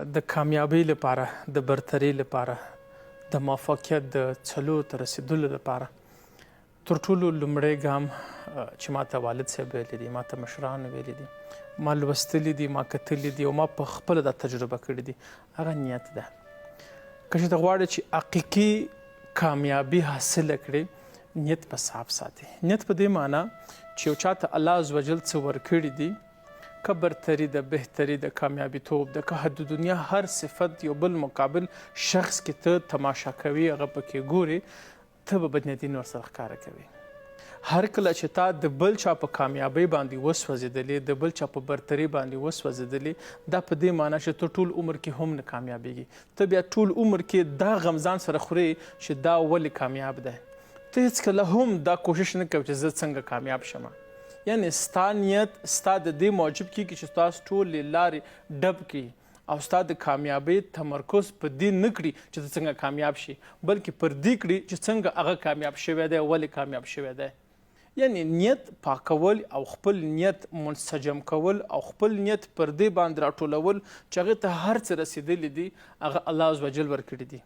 د کامیابۍ لپاره، د برترۍ لپاره، د موفقیت د څلو ته رسیدلو لپاره تر ټولو لومړی ګام چې ماته والد صاحب ویلي دي، ماته مشرانو ویلي دي، ما لوستلي دي، ما کتلي دي او ما په خپله دا تجربه کړي دي، هغه نیت ده. که چېرته غواړې چې حقیقي کامیابي حاصله کړې، نیت به صاف ساتې. نیت په دې معنا چې یو چاته الله عزوجل څه ورکړي دي، که برتري ده، بهتري ده، کامیابیتوب ده، که د دنیا هر صفت یو بل مقابل شخص کې ته تماشا کوي، هغه پکې ګورې، ته به بدنیتي نه ورسره ښکاره کوې. هر کله چې تا د بل چا په کامیابۍ باندې وسوځېدلې، د بل چا په برتري باندې وسوځېدلې، دا په دې معنا چې ته ټول عمر کې هم نه کامیابېږي. ته بیا ټول عمر کې دا غم ځان سره خورې چې دا ولې کامیاب دی. ته هېڅکله هم دا کوشش نه کوې چې زه څنګه کامیاب شم. یعنې ستا نیت ستا د دې موجب کېږي چې ستا ټولې لارې ډب کړي او ستا د کامیابۍ تمرکز په دې نه کړي چې ته څنګه کامیاب شې، بلکې پر دې کړي چې څنګه هغه کامیاب شوی دی، ولې کامیاب شوی دی. یعنې نیت پاکول او خپل نیت منسجم کول او خپل نیت پر دې باندې راټولول چې هغې ته هر څه رسېدلي دي، هغه الله عزوجل ورکړي دي.